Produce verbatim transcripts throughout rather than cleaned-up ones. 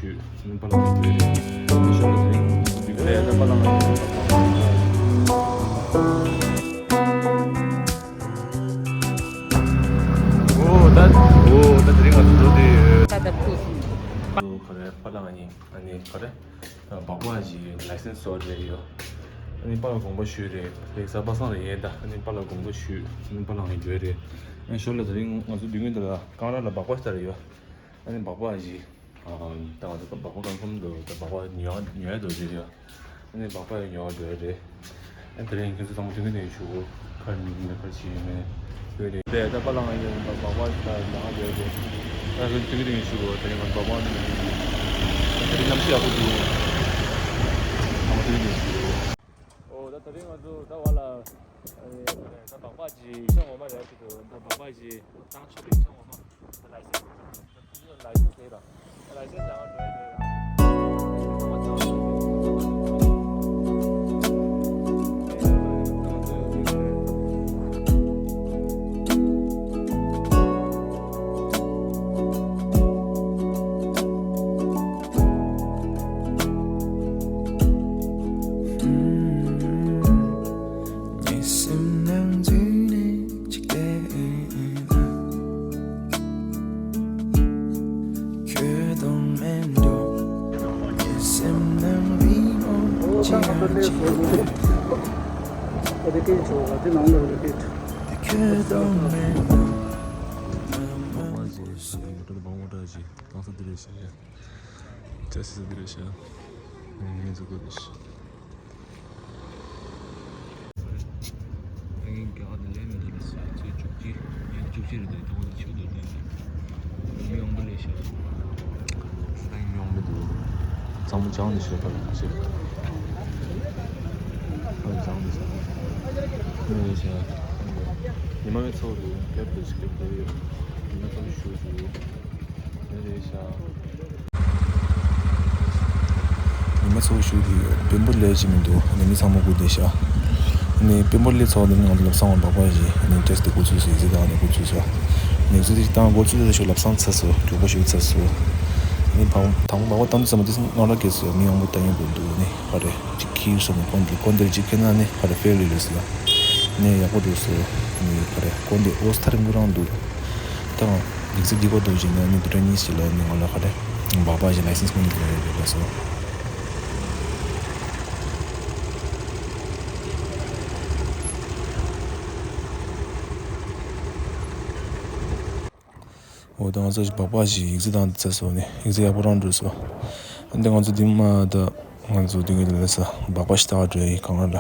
ཞུས། ཨ་ནི་པ་ལགས་ཀྱིས་འགྲོ་ཡ་རེད། ཨ་ནི་ཞོར་ལ་དེ་རིང་ང་ཚོ་འདི་ག་ལས་ད་པ་ལགས་ང་ཚོ་ཨོ་ད་ཨོ་ད་དེ་རིང་ང་ཚོ་འགྲོ་དུས་ད་ད་ཕུགས་སུ་ག་རེ་པ་ལགས་ང་གཉིས་ཨ་ནི་ག་རེ་སྦག་སྦག་ཅིག་ལའི་སེན་སི་བཟོ་འདྲ་ཡོད། ཨ་ནི་པ་ལགས་དགོངས་པ་ཞུས་རེད། ལེགས་གཟའ་པ་སངས་ལ་ཡིན་ད། ཨ་ནི་པ་ལགས་དགོངས་པ་ཞུས། ཨ་ནི་པ་ལགས་ང་འགྲོ་ཡ་རེད། ཨ་ནི་ཞོར་ལ་དེ་རིང་ང་ཚོ་འདི་སྔོན་དུ་ལ་ཀང་ར་ལ་སྦག་སྦག་ཞིག་ད་རེ་ཡོད། ཨ་ནི་སྦག་སྦག་ཅིག་ཨ་ད་ང་ཚོ་སྦག་སྦག་ཀོན་ཕོམ་འདུག་ད་སྦག་སྦག་ཉོ་ཉོ་ཡ་འདུག་ཅེས་ཡ། ཨ་ནི་སྦག་སྦག་ཡ་ཉོ་བ་འགྲོ་ཡ་རེད། ཨ་དེ་རིང་ཁྱེད་ཚོ་ཚང་མ་ཐུགས་ཀྱི་དེ་ཞུ་གོ། ཁར་མི་མི་ཁར་ཕྱིན་ཡོད་མེད་ཡོད་རེད། དེ་ད་པ་ལགས་ང་ཡོད་སྦག་སྦག་ད་ལ་ང་འགྲོ་ཡ་རེད། ད་ཁྱེད་ཚོ་ཐུགས་ཀྱི་དེ་ཞུ་གོ། དེ་རིང་ང་སྦག་སྦག་ནི་དེ་རིང་གནམ་གཤིས་ཡག་པོ་འདུག་ཚང་མ་ཐུགས་ཀྱི་དེ་ཞུ་གོ། ཨོ་ད་དེ་རིང་ང་ཚོ་ད་བ་ལ་ད་སྦག་སྦག་ཅིག་ཤ་ངོ་མ་རེད་ཅིག་འདུག་ད་སྦག་སྦག་ཅིག་བཏང་ཆོག་པའི་ཤ་ངོ་མ། ད་ལའི་སེན་སི་ལའི་སེན་སི་ཟེར་ར། ལའི་སེན་སི་ལ་ང་འགྲོ་ཡ་རེད། ཉེ་སེམས་ནང་འཛུལ་ནས་འཇིག་རྟེན་ཁྱོད་དང་མེད་འགྲོ། ཉེ་སེམས་ནང་རི་མོ་ཅི་ཡང་ཅི་ཡང་ཁྱོད་དང་མེད་འགྲོ། ཅ་སི་ཟ་དེ་རེད་ཤག་ངས་ཟ་དགོས་རེད་ཤག་ཨ་ངའི་རྒྱ་གར་དུ་ལས་མི་འདུག་ལ་ཟེར། ཚེས་བཅུ་གཅིག་ཡང་བཅུ་གཅིག་རེད་འདུག་དེ་འོ་ན་ཆུ་འདུག་དེ་ནས་མི་མང་པོ་ལས་ཤག་ད་ཡིན་མི་མང་པོ་འདུག་ཚང་མ་སྦྱངས་ནས་ཤོད་པ་ལ་ཤེས། ཨ་སྦྱངས་ནས་ཤོད་མི་ལས་ཤག་ཉི་མ་བའི་ཚོགས་རེད། རྒྱབ་ཏུ་ཞིག་འགྲོ་ཡོད། ཉི་མ་ཚང་མ་ཞུ་ཞུ། ཉི་མ་ཚོགས་ཞུགས་ཀྱི་ཡོད། བེམ་པོ་ལས་ཅི་མི་འདུག་ནི་མི་ཚང་མ་སྒུག་བསྡད་ཤག་ནི་བེམ་པོ་ལས་ཚོགས་འདི་ནི་ང་ཚོ་ལབ་སང་བ་བག་པ་ཞིག་ནི་ཏེས་ཏེ་འགོ་ཚུགས་སུ་ཡི་ཟི་དང་ནི་འགོ་ཚུགས་སུ་ནི་ཟི་དི་ཏང་འགོ་ཚུགས་ཏེ་ཞུ་ལབ་སང་ཚ་སུ་གྲོགས་པོ་ཞུ་ཚ་སུ་ནི་བང་དང་བག་པ་ཏང་དུ་ཚ་མ་ཏེས་ནོར་ལ་གེ་སུ་མི་ཡོང་པོ་ཏང་ཡོང་དགོས་འདུག་ནི་ཧ་རེ་ཅིག་ཁྱིར་སོ་ནི་ཀོན་ཏི་ཀོན་ཏི་ཅིག་ཁེ་ན་ནི་ཧ་རེ་ཧྥེ་ལི་ལི་སི་ལ་ནི་ཡག་པོ་འདུག་སུ་ནི་ཧ་རེ་ཀོན་ཏི་ཨོ་སི་ཐ་རི་མགོ་རང་འདུག་ད་ང་ལིག་ཙི་འདི་གོ་འདུག་ཅིག་ན་ནི་དུ་ཏྲ་ནི་སི་ལ་ནི་ང་ལ་ཧ་རེ། བག་པ་ཞིག་ལའི་སེན་སི་མིན་དུ་ཡོད་པས་སོ། འོ་ད་ང་ཚོ་ཞིག་བག་པ་ཞིག་ཡིག་ཚད་དང་འདི་ཚད་སོ་ནི་ཡིག་ཚད་ཡག་པོ་རང་འགྲོ་སོ། འདི་ང་ཚོ་འདི་མ་ད་ང་ཚོ་འདི་གི་ལས་ས་བག་པ་ཞིག་ལྟ་བ་འགྲོ་ཡི་གང་ལ་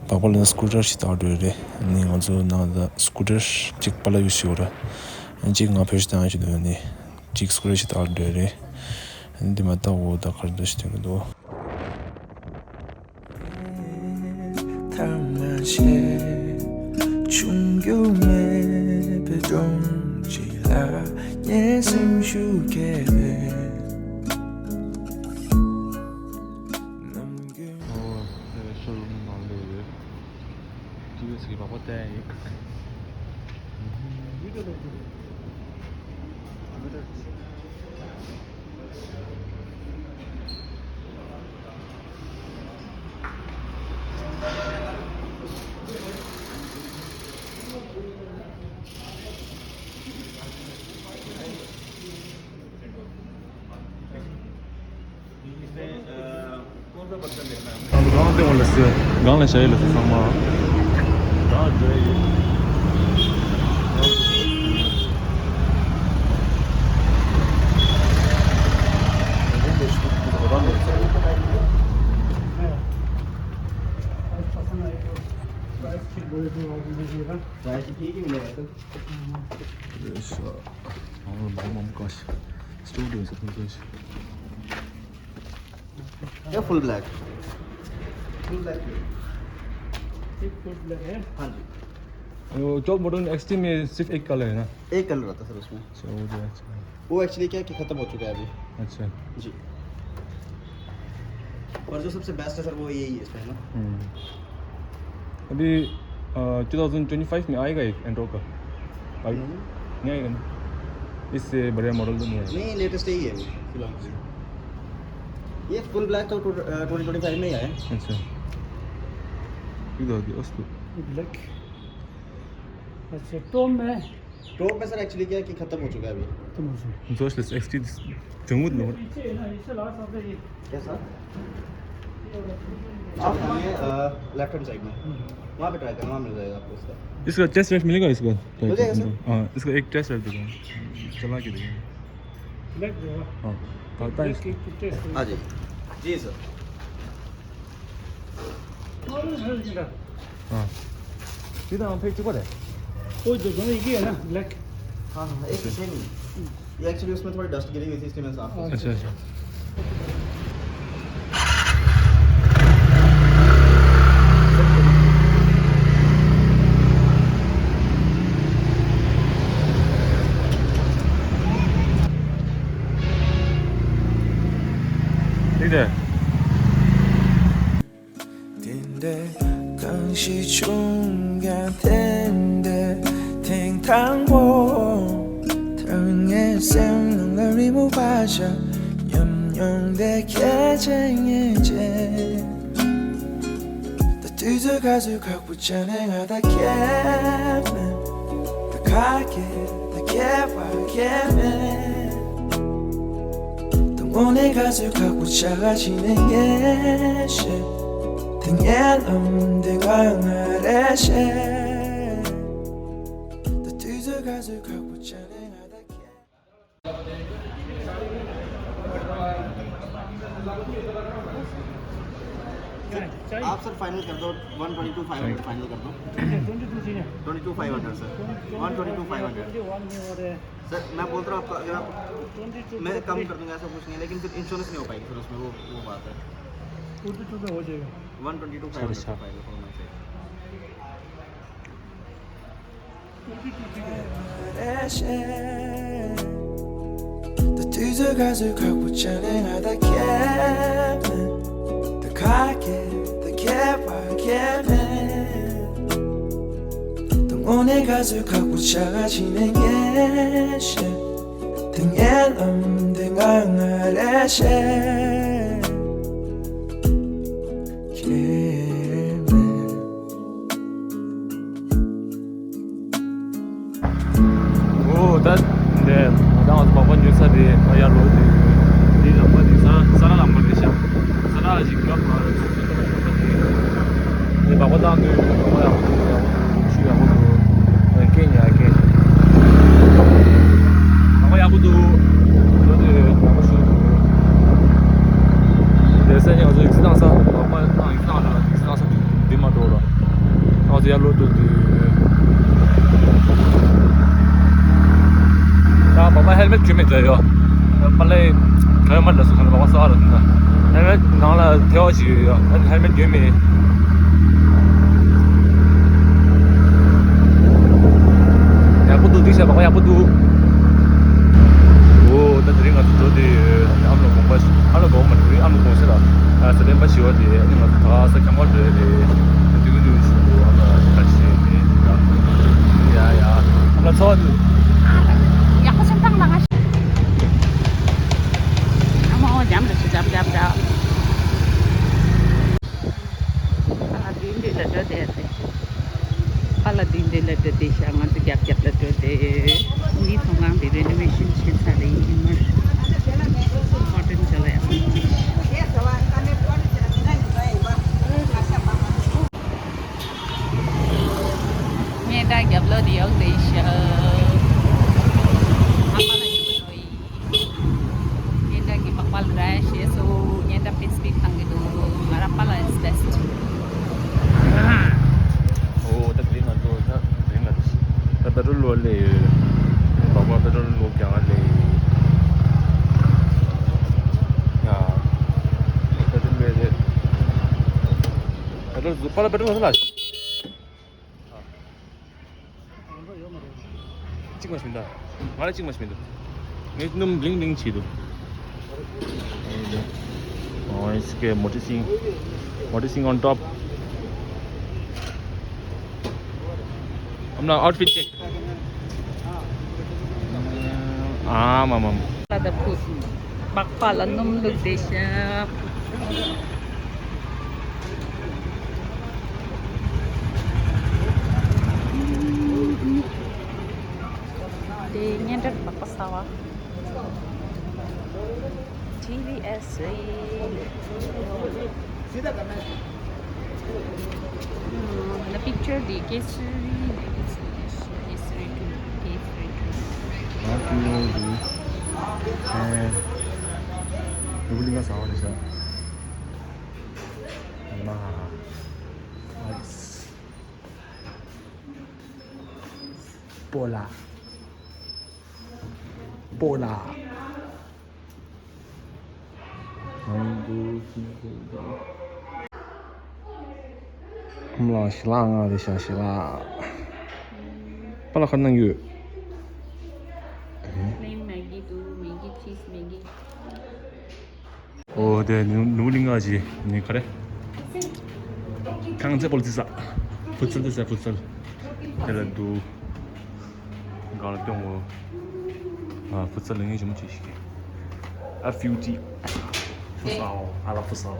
བག་པ་ལ་སྐུ་ཊར་ཞིག་ལྟ་བ་འགྲོ་ཡི་རེད། ནི་ང་ཚོ་ནང་ད་སྐུ་ཊར་གཅིག་པ་ལ་ཡོད་ཞིག་ཡོད་ར། གཅིག་ང་ཕེར་ཞིག་ལྟ་ཡང་ཞིག་འདུག་ནི། གཅིག་སྐོར་ཞིག་དག་འདྲ་རེད། འདི་མ་དག་འོ་ད་གར་འདྲ་ཞིག་དེ་གི་འདུག་ཐང་མ་ཆད་ཆུང་རྒྱུ་མེད་པའི་སྒྲོམ་གཅིག་ལ་ངའི་སེམས་ཤུགས་སྐྱེས་པས། ནམ་རྒྱུན། ཨོ། ཤོ་རུམ་ནང་སླེབས་ཡོད། ཀི་ཝེ་སི་གི་བག་པ་བསྟན་ཡིན། གང་ལ་བྱ་ཡི་ལ་ཚང་མ། ये full black. Full black. ये full black है। हाँ जी। वो चौक मॉडल में एक्सट्रीम में सिर्फ एक कलर है ना? एक कलर आता है सर उसमें। अच्छा, वो जो है, अच्छा। वो एक्चुअली क्या है कि ख़त्म हो चुका है अभी। अच्छा। जी। और जो सबसे बेस्ट है सर, वो यही है इसमें ना। हम्म। अभी, अ, ट्वेंटी ट्वेंटी फ़ाइव में आएगा एक एंड्रो का। अभी हम्म। नहीं आएगा ना? इससे बढ़िया मॉडल तो नहीं आएगा। नहीं, लेटेस्ट यही है अभी फिलहाल। ये फुल ब्लैक तो ट्वेंटी ट्वेंटी फ़ाइव में ही आया है। अच्छा। ये तो अभी अस्तु। ब्लैक। अच्छा, टॉप में। टॉप में सर एक्चुअली क्या है कि खत्म हो चुका है अभी। खत्म हो चुका है। Dos les extras. Jumud no. पीछे है ना, इससे लास्ट आता है ये। कैसा? आप ये लेफ्ट हैंड साइड में, वहाँ पे ट्राई करना, वहाँ मिल जाएगा आपको उसका। इसका टेस्ट ड्राइव मिलेगा इसका? ट्राई हो जाएगा सर। हाँ, इसका एक टेस्ट ड्राइव देगा, चला के देगा। ब्लैक जो है। हाँ, हाँ, ब्लैक एक टेस्ट। हाँ जी, जी सर। हाँ। ये तो हम फेंक चुका है। वो जो दोनों एक ही है ना, ब्लैक। हाँ, हाँ, एक सेम ही। ये एक्चुअली उसमें थोड़ी डस्ट गिरी हुई थी, इसलिए मैंने साफ किया। अच्छा, अच्छा। དེ་འདྲ། དེ་འདྲ་གང་ཞིག་བྱུང་ཀྱང་དེ་འདྲ་ཐེངས་དང་པོ། ཐར་ངའི་སེམས་ནང་ལ་རི་མོ་བ་ཞིག་ཉམས་མྱོང་དེ་ཁྱེད་ཀྱིས་ངེས་ཅན། ད་དུས་ཚོད་ག་ཚོད་ཁག་པོ་ཆགས་ནས་ང་ད་ཁྱེད་མེད། ད་ཁ་སྐད་ད་ཁྱད་པར་ཁྱེད་མེད། ད་དངོས་གནས་ག་ཚོད་ཁག་པོ་ཆགས་ག་ཕྱིན་ནས་ངས་ཤེས། དེ་ངའི་ལམ་དེ་ང་ང་རེ་ཤེས། ད་དུས་ཚོད་ག་ཚོད་ཁག་པོ་ཆགས་ནས་ང་ད་ཁྱེད། आप सर फाइनल कर दो, one twenty two five hundred final कर दो। ट्वेंटी टू चाहिए। Twenty two five hundred sir, one twenty two five hundred. Twenty one में और है। सर मैं बोल रहा हूँ आपका, अगर आप, ट्वेंटी टू मैं कम कर दूंगा, ऐसा कुछ नहीं है, लेकिन फिर इंश्योरेंस नहीं हो पाएगी फिर उसमें, वो वो बात है। ट्वेंटी टू में हो जाएगा। One twenty two five hundred final होना चाहिए। ད་དུས་ཚོད་ག་ཚོད་ཁག་པོ་ཆགས་ནས་ང་ད་ཁྱེད་མེད། ད་ཁ་སྐད་ད་ཁྱད་པར་ཁྱེད་མེད། ད་དངོས་གནས་ག་ཚོད་ཁག་པོ་ཆགས་ག་ཕྱིན་ནས་ངས་ཤེས། ད་ངའི་ལམ་དེ་ང་ང་རེ་ཤེས། ཁྱེད་མེད། འོ་ད་འདི་ང་ཚོ་སྦག་སྦག་ཉོ་ས་དེ་ཨ་ཡར་ལོག་དེ། དེའི་ལམ་ཁ་དེ་ས་ས་ར་ལམ་ཁ་དེ་ཤག་ས་ར་ཞིག་གབ་མ་རེད། དེ་སྦག་སྦག་བཏང་དུས་སྦག་སྦག་ཡག་པོ་འདུག་ཆུ་ཡག་པོ་འདུག་སྐད་ཉན་སྐད། སྦག་སྦག་ཡག་པོ་འདུག་ལོ་དེ་ཡག་པོ་ཞིག་འདུག་དེ་སེ་ནས་ང་ཚོ་ཡིག་ཚང་ས་སྦག་སྦག་ཡིག་ཚང་ས་ཡིག་ཚང་ས་འདི་མ་འགྲོ་ལ། ང་ཚོ་ཡར་ལོག་འགྲོ་དུས། ད་སྦག་སྦག་ཧེལ་མེད་གྱོན་མེད་འདྲ་ཡོད། པ་ལས་ག་ཡོད་མ་འདྲ་སོང་ཁ་ན་སྦག་སྦག་གསར་པ་རེད་འདུག་ཧེལ་མེད་ནང་ལ་ཐལ་བ་ཞིག་ཡོད་ཡོད། ཧེལ་མེད་གྱོན་མེད། ཡག་པོ་འདུག་འདི་བྱས་སྦག་སྦག་ཡག་པོ་འདུག་འོ་ད་དེ་རིང་ང་ཚོ་འགྲོ་དུས་ཨ་མ་ལགས་དགོངས་པ་ཨ་མ་ལགས་དགོངས་པ་མ་དེ་རིང་ཨ་མ་ལགས་དགོངས་ཟེར་ལ། ཨ་ས་ལེན་པ་ཞི་བ་དེ་ཨ་ནི་ང་ཚོ་ད་ས་ཁྱམ་པ་འགྲོ་ཡ་རེད། དེ་དུས་དུས་ཞུ་འདུག་ཨ་མ་ལགས་ཁ་ཤས་ནས་ཡ་ཡ་ཨ་མ་ལགས་ཚོགས་འདུག་ཡག་པོ་སེམས་ཐག་ལ་ང་ཤི། ཨ་མ་འོ་འཇམ་རེ་ཞིག་འཇམ་འཇམ་འཇམ། ཨ་ལ་དེ་འདི་ལ་འགྲོ་བསྡད་རེད། ཨ་ལ་དེ་འདི་ལ་འགྲོ་བསྡད་ཤག་ང་ཚོ་རྒྱབ་རྒྱབ་ལ་འགྲོ་བསྡད། འདིའི་ཚོང་ཁང་དེ་རེ་ནོ་ཝེ་ཤིན་བྱས་ཚར་རེད། ཡིན་ནའི་མོ་ཌརན་ཅིག་ལ་ཡག་པོ་ཅིག་ཉེན་བརྡ་རྒྱབ་ལོ་དེ་ཡོག་དེ་ཤག་ཨ་མ་ལ་ཡོད་ནོ་ཡིན། ཉེན་བརྡ་གི་པགས་པ་ལ་ར་ཤེས་སོ། ཉེན་བརྡ་པེ་སི་པིཌ་བཏང་གི་འདུག་ང་ར་པ་ལ་ཨིས་བེ་སི་ཊི། ཨོ་ད་དེ་ང་ཚོ་ད་དེ་ང་ཚོ་ད་པེ་ཏྲོལ་ལོ་ལེ་ཡོད། པགས་པ་པེ་ཏྲོལ་ལོ་རྒྱག་ལེ་ཡོད། ཡ། པེ་ཏྲོལ་ལོ་ལེ། པེ་ཏྲོལ་པ་ལ་པེ་ཏྲོལ་ལོ་ལ། གཅིག་མ་ཤི་མི་འདུག་ང་ལ་གཅིག་མ་ཤི་མི་འདུག་ངའི་སྣུམ་bling bling བྱེད་འདུག Oh, it's okay. Moti Singh. Moti Singh on top. I'm not outfit check. Ah, mama. Other person. སྦག་སྦག་ལ་སྣུམ་བླུགས་བསྡད་ཤག་དེ་སྙན་གྲགས་སྦག་སྦག་ཟ་བ། ཊི་བི་ཨེས་རེད། ཨ། ད་པིག་ཅར་འདི་ཀེ་སར་རི་ནས་ཀེ་སར་རི་ཀེ་སར་རི་ཊུ། ཀེ་སར་རི་ཊུ། ང་ཀྲུའུ་ཡོང་དུས། ཨེ། ནོར་བུ་གླིང་ག་ཟ་བ་རེད་ཤག་ཉི་མ། ཨའི་སི། པོ་ལ། པོ་ལ། ཁམས་ལ་ཞལ་ལག་མངགས་རེད་ཤག་ཞལ་ལག་པ་ལགས་ག་རེ་གནང་གི་ཡོད། Plain Maggi འདུག Maggi cheese Maggi། ཨོ་དེ་ནུ་ནུ་གླིང་ག་ཅི་ནི་ག་རེ། ཁང་བརྩེགས་པོ་ལ་ཙི་ས། ཕུ་ཚལ་ཙི་ས་ཕུ་ཚལ། དེ་ལ་འདུག་གང་ལ་སྐྱོང་ངོ་། ཨ། ཕུ་ཚལ་ལ་ངས་ཞིམ་པོ་བྱེད་ཤིག་ཨ་ཕིའུ་ཏི། ཕུ་སའོ། ཨ་ལ་ཕུ་སའོ།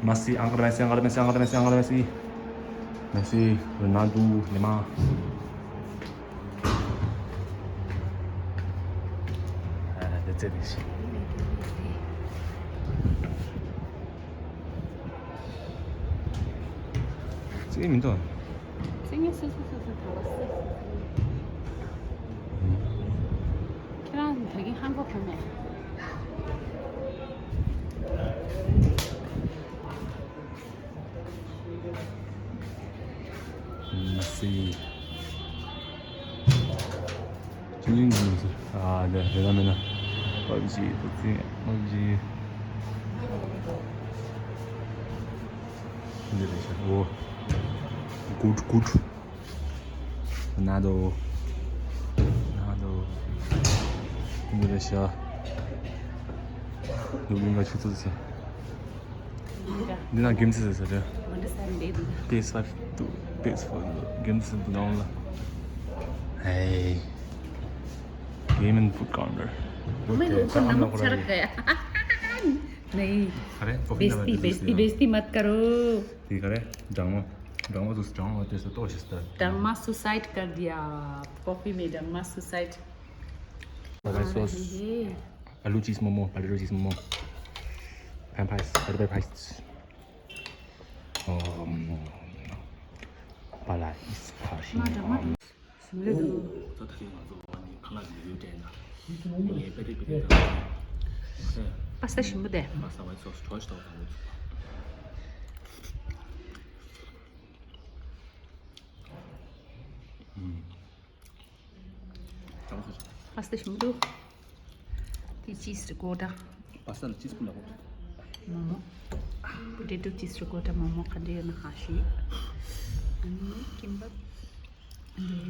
མེ་སི། ཨང་ཀལ་མེ་སི། ཨང་ཀལ་མེ་སི། ཨང་ཀལ་མེ་སི། ཨང་ཀལ་མེ་སི། མེ་སི། རོ་ནལ་ཌོ། ནེ་མར། ཨ། དེ་ཚོ་རེད། རྩེད་མི་འདུག་རྩེད་ངས་སོ་སོ་སོ་སོ་ད་བ་སི། ཁྱེད་རང་ད་གིན་ཧང་གོ་གོ་མེད། མ་སི། ཅི་ཡིན་ནམ་ཟེར། ཨ། དེ་རེད་ན་མེད་ན། པབ་ཇི། པབ་ཇི། པབ་ཇི། འདི་རེད་ཤག་ཨོ། གུཌ་གུཌ། ན་དོ། ན་དོ། འདི་རེད་ཤག་ནུ་གླིང་ག་ཆུ་ཚོད་ཟེར། འདི་ན་གེམ་ཚི་ཟེར་ཟེར། པི་ཨེས་ཕའིབ་ཊུ་པི་ཨེས་ཕོར་གེམ་ཚི་འདུག་ནང་ལ། ཧེ། Game and food counter. नहीं। अरे कॉफी ना बेइज्जती बेइज्जती मत करो। དེ་ག་རེ། སྦྲང་མ། སྦྲང་མ་དུས་སྦྲང་མ་དེ་སུ་ཏོ་ཞིག་སྟེར། སྦྲང་མ་སུ་སའིཌ་ཀར་དིཡ། ཀོ་ཕི་མེ་སྦྲང་མ་སུ་སའིཌ། ཨ་ལུ་ཅིས་མོ་མོ། པ་ཏེ་ཏོ་ཅིས་མོ་མོ། ཕན་ཕ་ཡིས། པ་ཏེ་ཏོ་ཕ་ཡིས། ཨོ། པ་ལ་ཡིས་ཕ་ཤིང་། ཨོ། ད་ད་རིང་ང་ཚོ་ཨ་ནི་ཁ་ལག་ཅིག་ཡོད་དྲན་ན། ངས་པེ་རི་པེ་རི་དང་། པ་སྟ་ཞིམ་པོ་དེ། པ་སྟ་ཝའི་ཊི་སོ་སི་གྲོ་ཞིག་ཏོག་དང་། ཨུམ། པ་སྟ་ཞིམ་པོ་འདུག་དེ་ཅིས་རི་ཀོ་ཊ། པ་སྟ་ལ་ཅིས་པོ་ལ་གོ། མོག་མོག་པོ་ཏེ་ཏོ་ཅིས་རི་ཀོ་ཊ་མོག་མོག་ག་འདྲ་ཡོད་ན་ཧ་ཤི། ཨ་ནི་ཀིམ་པབ།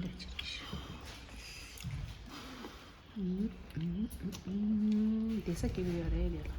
འདི་ར་ཅི་རེད་ཤག་ཨུམ། ཨུམ། ཨུམ། ཨུམ། དེ་ས་སྐྱེ་གི་ཡོད་རེད་དེ་ལ།